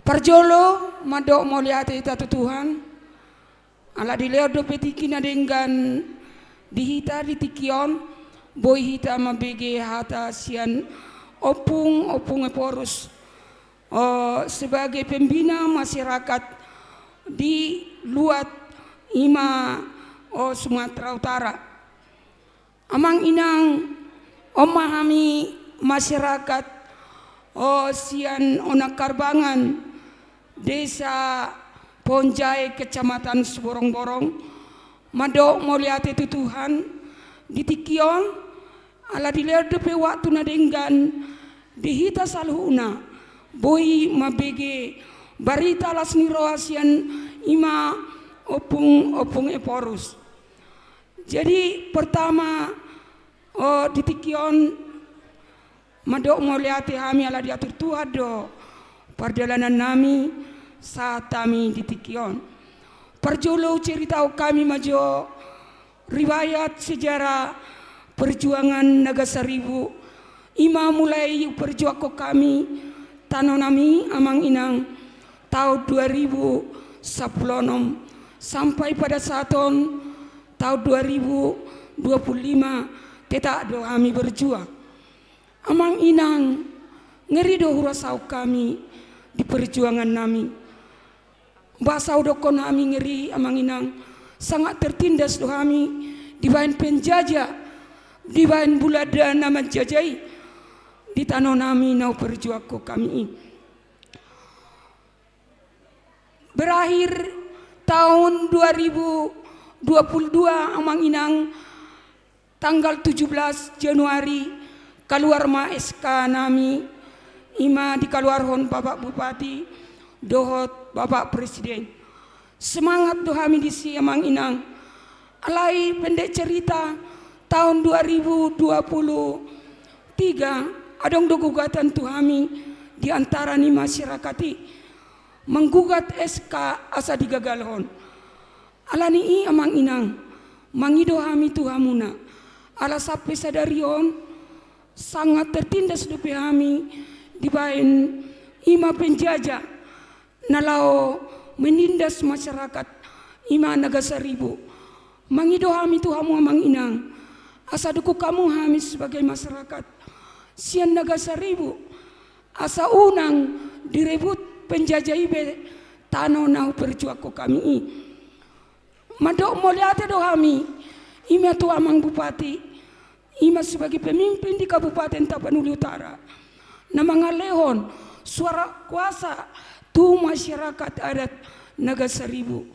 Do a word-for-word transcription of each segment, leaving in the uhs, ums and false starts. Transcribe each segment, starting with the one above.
Parjolo mandok mauliate hita tu Tuhan, ala dilehon dope tingki na denggan di hita di tingki on, boi hita mambege hata sian Ompung, Ompung Ephorus, o, sebagai pembina masyarakat di Luat, ima, o, Sumatera Utara. Amang inang, on ma hami masyarakat, o, sian Onan Karbangan, Desa Pohon Jae, Kecamatan Siborongborong, mandok mauliate tu Tuhan di tingki on, ala dilehon dope waktu na denggan di hita saluhutna, boi mambege barita las ni roha sian ima Ompung, Ompung Ephorus. Jadi, pertama, o, di tingki on, mandok mauliate hami ala diatur Tuhan do pardalanan nami sahat hami di tingki on. Parjolo huceritahon hami ma jo riwayat sejarah perjuangan Naga Saribu, ima mulai huperjuangkon hami tano nami, amang inang, taon dua ribu sampulu onom sampai pada saat on, taon dua ribu dua pulu lima, tetap do hami berjuang. Amang inang, ngeri do hurasahon hami di perjuangan nami. Boasa hudokkon hami ngeri, amang inang, sangat tertindas do hami dibahen penjajah, dibahen Bulanda na manjajah i di tano nami na huperjuangkon hami i. Berakhir tahun dua ribu dua puluh dua, amang inang, tanggal tujuh belas Januari, kaluar ma S K nami, ima dikaluarhon Bapak Bupati dohot Bapak Presiden. Semangat do hami disi, amang inang. Alai pendek cerita, tahun dua ribu dua puluh tiga, adong do gugatan tu hami di antara ni masyarakat i, manggugat S K asa digagalhon. Alani i, amang inang, mangido hami tu hamuna, ala sampe sadari on sangat tertindas dope hami dibahen ima penjajah na laho menindas masyarakat, ima Naga Saribu. Mangido hami tu hamu, amang inang, asa dukung hamu hami sebagai masyarakat sian Naga Saribu, asa unang direbut penjajah i be tano na huperjuangkon hami i. Mandok mauliate do hami, ima tu amang Bupati, ima sebagai pemimpin di Kabupaten Tapanuli Utara, na mangalehon suara kuasa tu masyarakat adat Naga Saribu.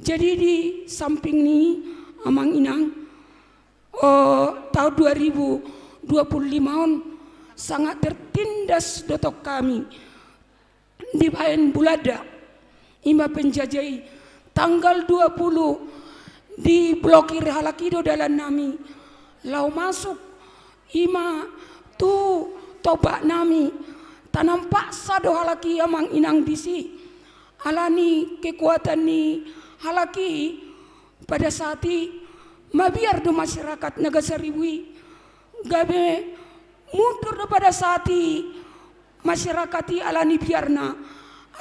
Jadi, di samping ni i, amang inang, o, tahun dua ribu dua puluh lima on sangat tertindas do tong hami dibahen Bulanda, ima penjajah i. Tanggal dua puluh diblokir halak i do dalan nami laho masuk ima tu tombak nami. Tanam paksa do halak i, amang inang, disi. Alani kekuatan ni halak i, pada saat i mabiar do masyarakat Naga Saribu i, gabe mundur do pada saat i masyarakat i alani biarna.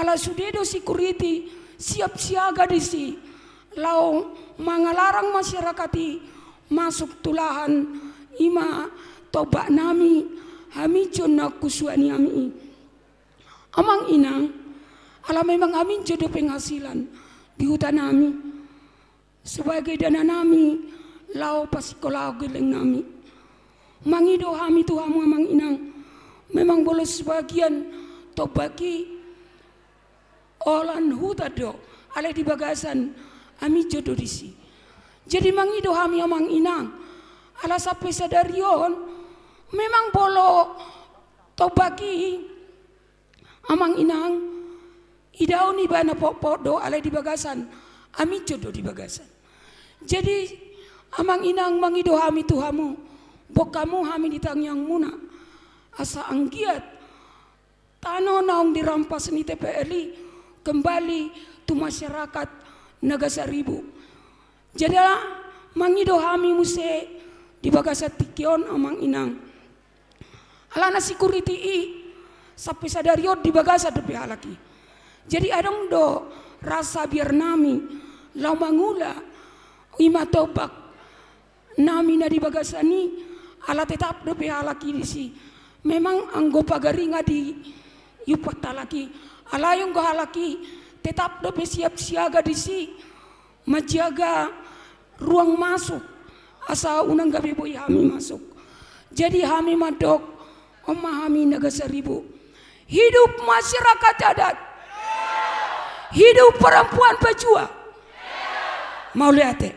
Ala sude do security siap siaga disi laho mangalarang masyarakat i masuk tu lahan ima tombak nami, haminjon na husuani hami i. Amang inang, ala memang haminjon do penghasilan di huta nami sebagai dana nami laho pasingkolahon gelleng nami. Mangido hami tu hamu, amang inang, memang molo sebagian tombak i holan huta do, alai di bagasan haminjon do disi. Jadi mangido hami, amang inang, ala sampe sadari on memang molo tombak i, amang inang, idaon ibana potpot do, alai di bagasan haminjon do di bagasan. Jadi, amang inang, mangido hami tu hamu, boan hamu hami di tangiangmuna, asa anggiat tano naung dirampas ni T P L i kembali tu masyarakat Naga Saribu. Jadi, mangido hami muse di bagasan tingki on, amang inang. Alana security i sampe sadari on di bagasan dope halak i. Jadi adong do rasa biar nami laho mangula i ma tombak nami na di bagasan i, ala tetap dope halak i disi. Memang anggo pagar i nga diumpat halak i, alai anggo halak i tetap dope siap siaga disi, manjaga ruang masuk, asa unang gabe boi hami masuk. Jadi hami mandok, on ma hami Nagasaribu. Hidup masyarakat adat. Hidup perempuan pejuang. Mauliate.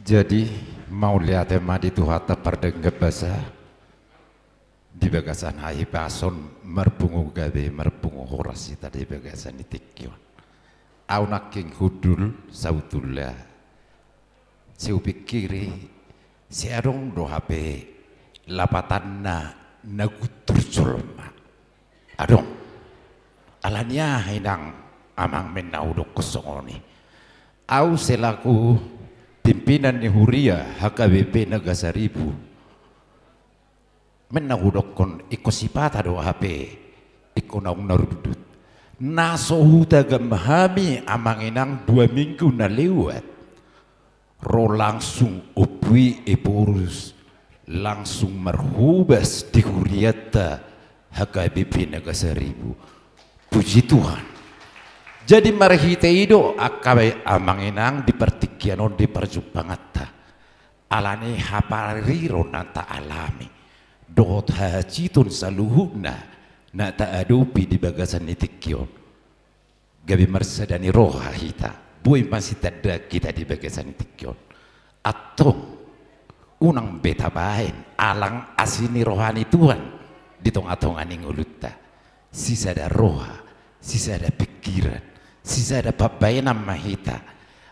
Jadi, mauliate ma di Tuhanta pardenggan basa. Di bagasan hahipason marpungu gabe, marpungu horas hita di bagasan ni tingki on. Au nangkin hundul, sabotulna sai hupingkiri, sai adong do hape lapatanna na guntur jolma. Adong. Alani aha inang amang, mena hudokkon songon i? Au selaku pimpinan ni huria H K B P Nagasaribu, mena hudokkon, ingkon sipata do hape, ingkon naung na rundut. Na so hutagam hami amang inang dua minggu na lewat, ro langsung Ompu i Ephorus, langsung marhobas di hurianta H K B P Nagasaribu. Puji Tuhan. Jadi marhite i do angka amang inang di partingkian on di parjumpanganta. Alani hapariro na taalami dohot hahansiton saluhutna na taadopi di bagasan ni tingki on, gabe marsada ni roha hita, boi masitanda hita di bagasan ni tingki on. Antong, unang be tabaen alang asi ni roha ni Tuhan di tongatonga ni ngolunta. Sisada roha, sisada pingkiran, sisada pambaenan ma hita,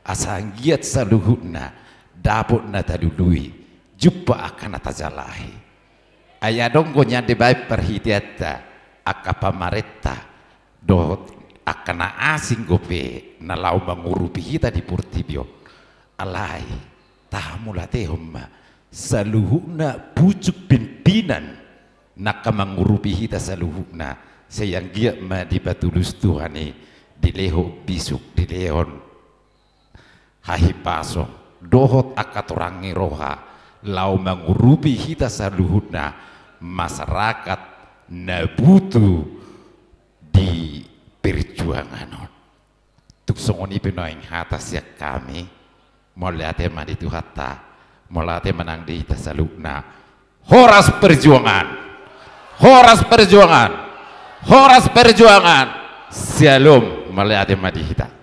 asa anggiat saluhutna dapot na talului, jumpa angka na tajalahi. Ai adong do nian dibaen parhiteanta angka pamarenta dohot angka na asing dope na laho mangurupi hita di portibi on. Alai tahamauliatehon ma saluhutna pucuk pimpinan na angka mangurupi hita saluhutna, sai anggiat ma dipatulus Tuhan i, dilehon bisuk, dilehon hahipason dohot angka torang ni roha laho mangurupi hita saluhutna masyarakat na butuh di perjuangan on. Tung songon i pe nuaeng hata sian hami, mauliate ma di Tuhanta, mauliate ma nang di hita saluhutna. Horas perjuangan! Horas perjuangan! Horas perjuangan! Syalom, mauliate ma di hita.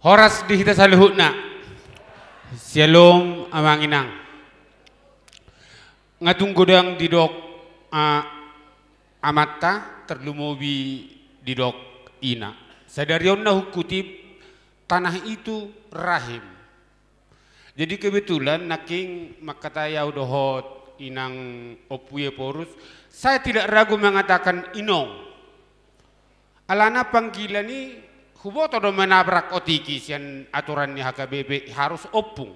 Horas di hita saluhutna. Syalom amang inang. Nga tung godang didok, ah, amanta, tarlumobi didok ina. Sadari on na hukutip, tanah itu rahim. Jadi kebetulan nangkin mangkatai au dohot inang Ompu Ephorus, saya tidak ragu mengatakan inong. Alana panggilan i huboto do manabrak otiki sian aturan ni H K B P harus ompung.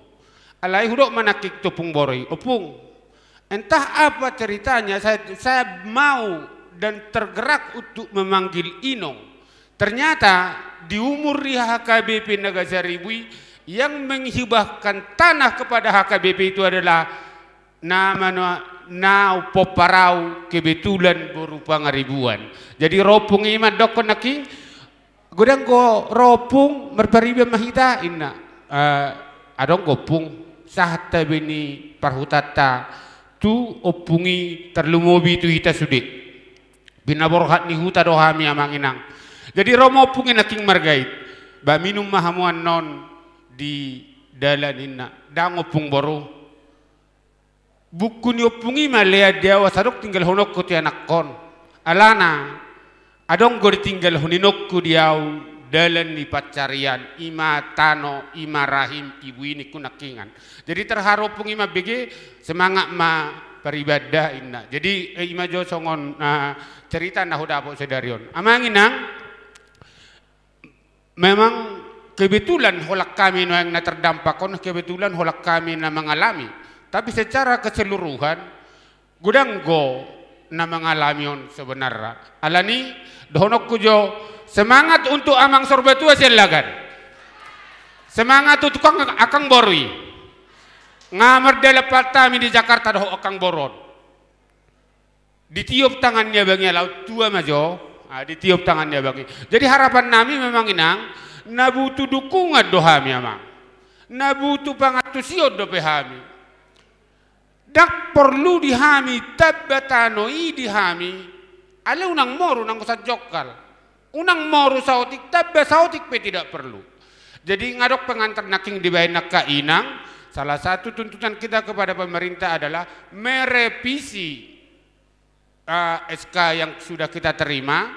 Alai hudok ma nangkin tu ompung boru i, ompung, entah apa ceritanya saya, saya mau dan tergerak untuk memanggil inong. Ternyata di umur di H K B P Nagasaribu i, yang menghibahkan tanah kepada H K B P itu adalah na mano-, na pomparan au kebetulan boru Pangaribuan. Jadi ro ompung i mandokkon nangkin, godang do ro ompung, marpariban ma hita, inna. Eh, adong do ompung, sahat tabe ni parhutanta tu ompung i, tarlumobi tu hita sude. Pinaborhat ni huta do hami amang inang. Jadi ro ma ompung i nangkin margait. Ba minum ma hamu annon di dalan, inna. Dang ompung boru. Buku ni ompung i ma lean di au asa dok tinggalhononku tu anakkon. Alana, adong do ditinggalhon inongku di au dalan ni pansarian, i ma tano, i ma rahim, ibu i ningku nangkiningan. Jadi terharu ompung i mambege, semangat ma paribanda, inna. Jadi, eh, i ma jo songon, ah, cerita na hudapot sadari on. Amang inang, memang Kebetulan holan hami nuaeng na terdampak on, kebetulan holan hami na mengalami. Tapi secara keseluruhan, godang do na mengalami on sebenarna. Alani, dohononku jo, semangat untuk Amang Sorbatua Siallagan. Semangat untuk akang, akang boru i. Nga mardalan patta hami di Jakarta dohot akang boru on. Ditiop tangan ni abang i, ala tua ma jo. Ah, ditiop tangan ni abang i. Jadi harapan nami memang, Inang, na butuh dukungan do hami, Amang. Na butuh pangantusion dope hami. Ndang porlu di hami tamba tano i di hami. Alai unang moru nanggo sanjongkal. Unang moru saotik, tamba saotik pe tidak perlu. Jadi nga adong pengantar nangkin dibaen angka inang, salah satu tuntutan kita kepada pemerintah adalah merevisi, eh, S K yang sudah kita terima,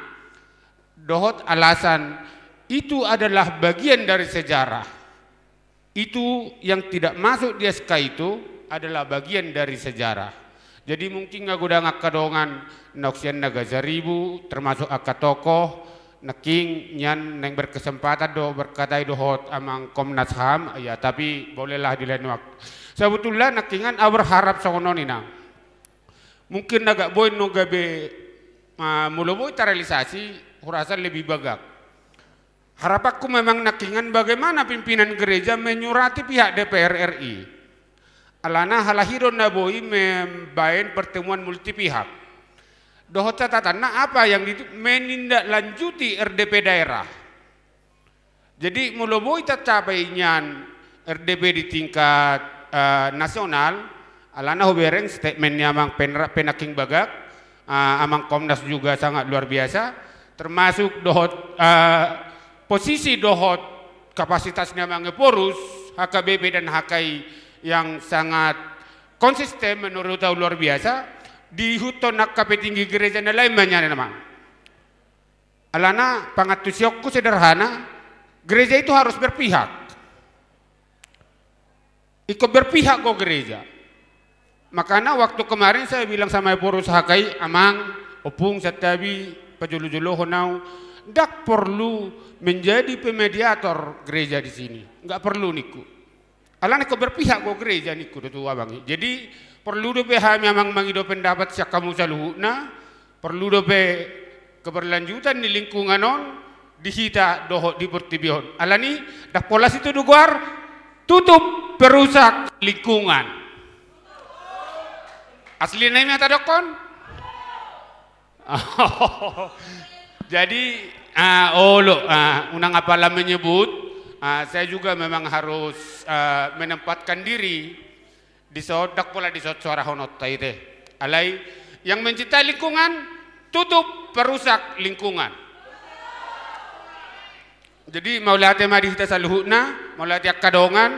dohot alasan itu adalah bagian dari sejarah. Itu yang tidak masuk di S K itu adalah bagian dari sejarah. Jadi mungkin nga godang angka dongan naung sian Naga Seribu, termasuk angka tokoh, nangkin nian naeng berkesempatan do berkatai dohot Amang Komnas HAM, ya, tapi bolehlah di lain waktu. Sebetulna nangkiningan au berharap songon on, Inang. Mungkin na gabe boi, nunga gabe, ah, molo boi tarealisasi, hurasa lebih bagak. Harapanku memang nangkiningan bagaimana pimpinan gereja menyurati pihak D P R R I. Alana halahi do na boi membaen pertemuan multipihak. Dohot catatanna apa yang di, menindaklanjuti R D P daerah. Jadi molo boi tercapai nian R D P di tingkat, eh, nasional, alana hubereng statement ni Amang Penra pe nangkin bagak, eh, Amang Komnas juga sangat luar biasa, termasuk dohot, eh, posisi dohot kapasitas ni Amang Ephorus, H K B P dan H K I yang sangat konsisten menurut au luar biasa, diihuthon angka petinggi gereja na lain ma nian, Amang. Alana pangantusionku sederhana, gereja itu harus berpihak. Ingkon berpihak do gereja. Makana waktu kemarin saya bilang sama Ephorus H K I, Amang, Ompung, Santabi, pajolo-jolohon au, ndang porlu menjadi pemediator gereja di sini. Nggak perlu, ningku. Alana ingkon berpihak do gereja, ningku do tu abang i. Jadi porlu dope hami, Amang, mangido pendapat sian hamu saluhutna, porlu dope keberlanjutan ni lingkungan on di hita dohot di portibi on. Alani, ndang pola situtu goar, tutup perusak lingkungan. Asli na i ma tadokkon? Jadi, ah, olo, ah, unang apala menyebut, ah, saya juga memang harus, ah, menempatkan diri di son, ndang pola di son suarahononta i te. Alai, yang mencintai lingkungan, tutup perusak lingkungan. Jadi, mauliate ma di hita saluhutna, mauliate angka dongan,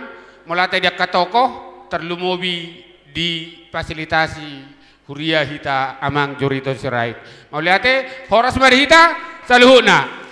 mauliate di angka tokoh, tarlumobi difasilitasi huria hita Amang Jurito Sirait. Mauliate, horas ma di hita saluhutna.